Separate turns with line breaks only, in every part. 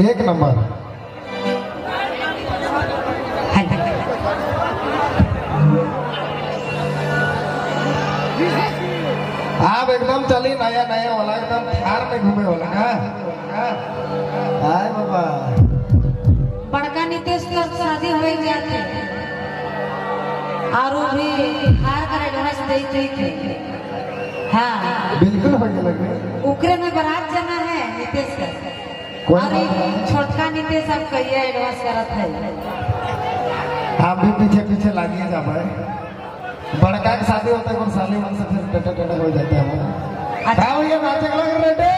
एक नंबर। आप एकदम चली नया नया वाला, एकदम थार में घूमे वाला। आय बाबा।
बड़का नितेश के शादी हो जाते और वो भी हार कर एडवांस देते थे। हाँ।
बिल्कुल हो गया लगे।
उकरे में बारात जाना है नितेश का।
कोई
और
बात नहीं।
छोटका नितेश अब कहिए एडवांस करत है।
आप भी पीछे पीछे लागिए जा भाई। बड़का के शादी होता है कौन साली मन से फिर टटा टटा हो जाते हैं।
अच्छा।
हाँ भैया, नाचे लग रेडे।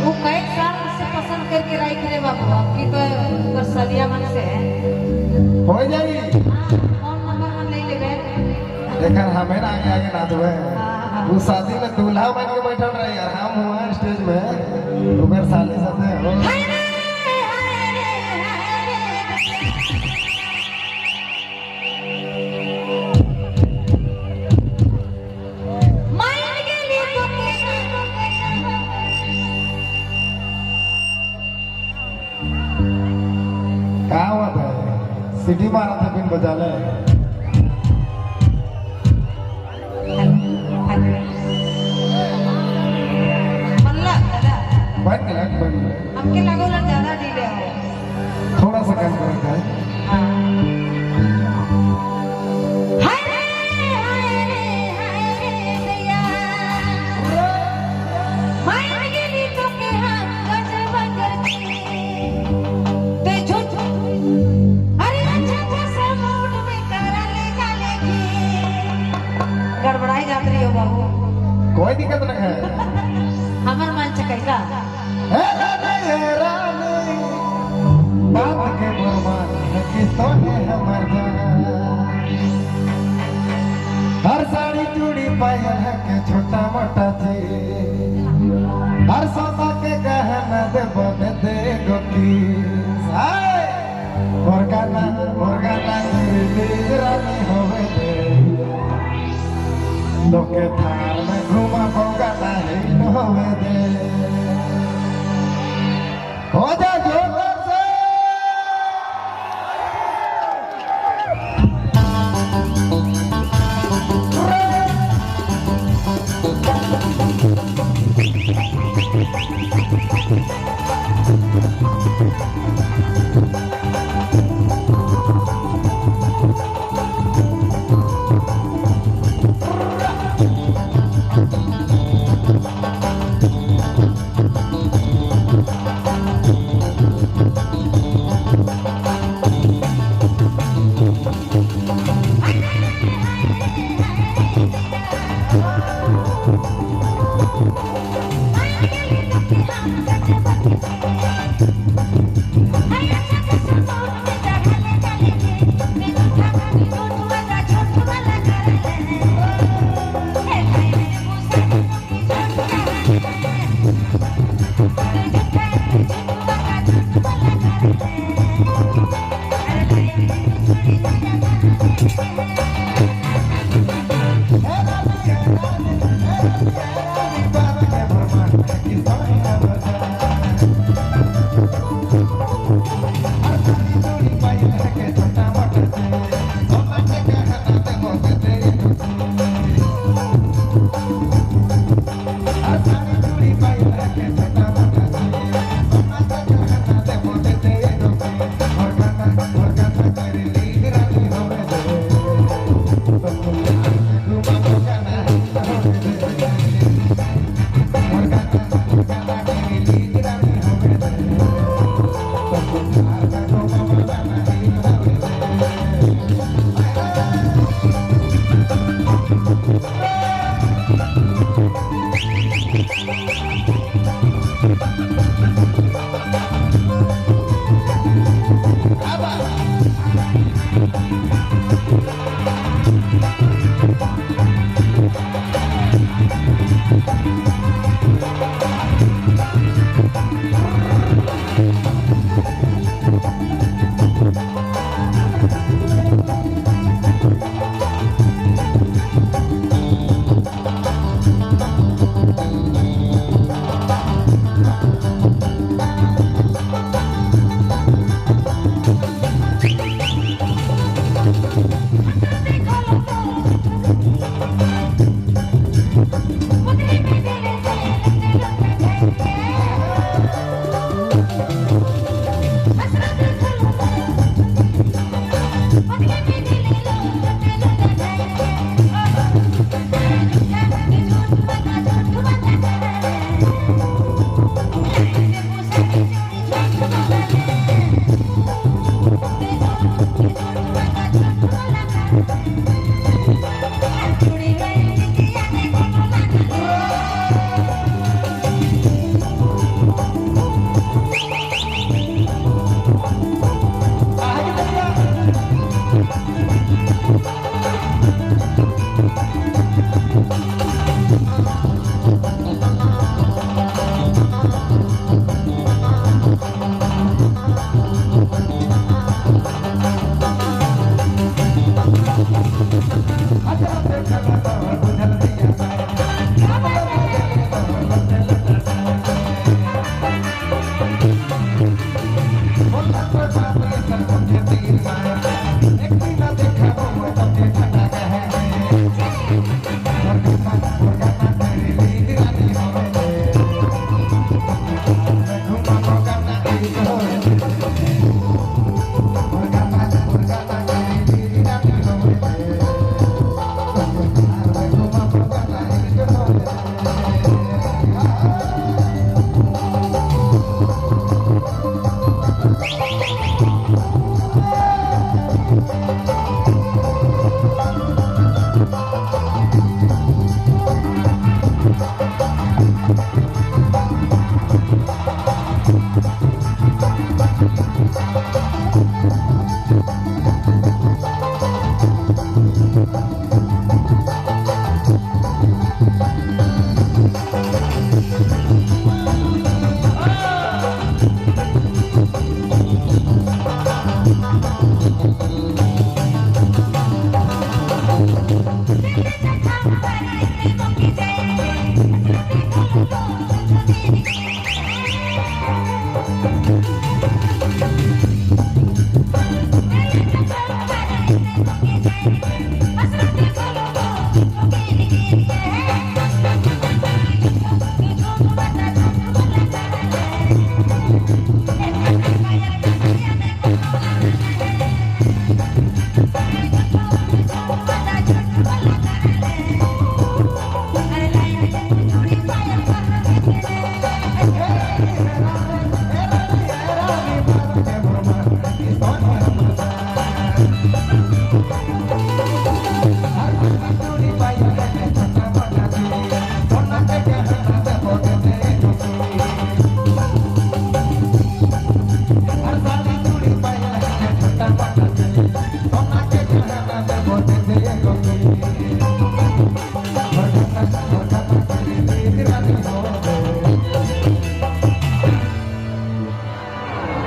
वो कई साल से पसंद करके राई करे बाबू, अब की तो ओकर सलिया मन से है।
हो जाई।
हाँ, फोन नंबर हम नहीं लेबे।
देखा हमें ना आगे आगे नाचवे।
हाँ।
वो शादी में दूल्हा बन के बैठल रहे यार, हम हुआ स्टेज में उधर साले साथे हो।
हाय रे, हाय रे, हाय रे। माइन गेली तो
क्या हुआ था, सिटी मारा था बिन बजाले।
मल्ला दादा।
बन गया बन गया।
हमके लगोला ज्यादा डिले हो।
थोड़ा सा कम करता है।
हाँ। हाय रे, हाय रे, हाय रे दैया। माइन गेली तो के हम गजब करती। ते झूठ अरे अच्छा अच्छा सा मूड में करा ले गाले की। गड़बड़ाई जात रही हो बाबू।
कोई दिक्कत नहीं है।
हमर मन चकैला।
हे रानी, हे रानी, बात के बरमान है कि तो है हमर जान। हर साड़ी चूड़ी पायल है के छोटा मोटा चीज, हर सोना के गहना दे बने दे गोकी। हाय मुर्गाना मुर्गाना रानी होवे दे, लोके थार में घुमा बोगाना ही होवे दे। हो जा जोर से।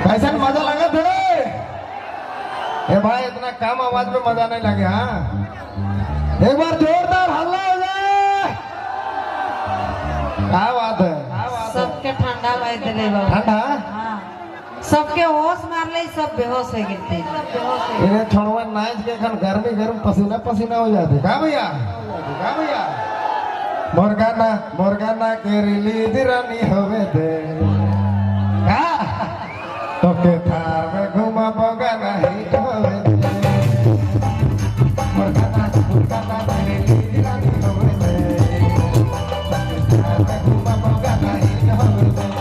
कैसन मजा लगत है ए भाई, इतना कम आवाज में मजा नहीं लगे। हाँ, एक बार जोरदार हल्ला हो जाए। क्या बात है,
सबके ठंडा मार दिले बाबा।
ठंडा?
हाँ, सबके होश मारले, सब बेहोश हो गए।
इन्हें छोड़वा नाच के खन गर्मी गर्म पसीना पसीना हो जाते। का भैया, का भैया, मुर्गाना मुर्गाना के रिलीज रानी होवे दे का तो के थार में घुमा बगाना ही होवे दे। मुर्गाना मुर्गाना के रिलीज रानी होवे दे, तो के थार में घुमा बगाना ही होवे दे।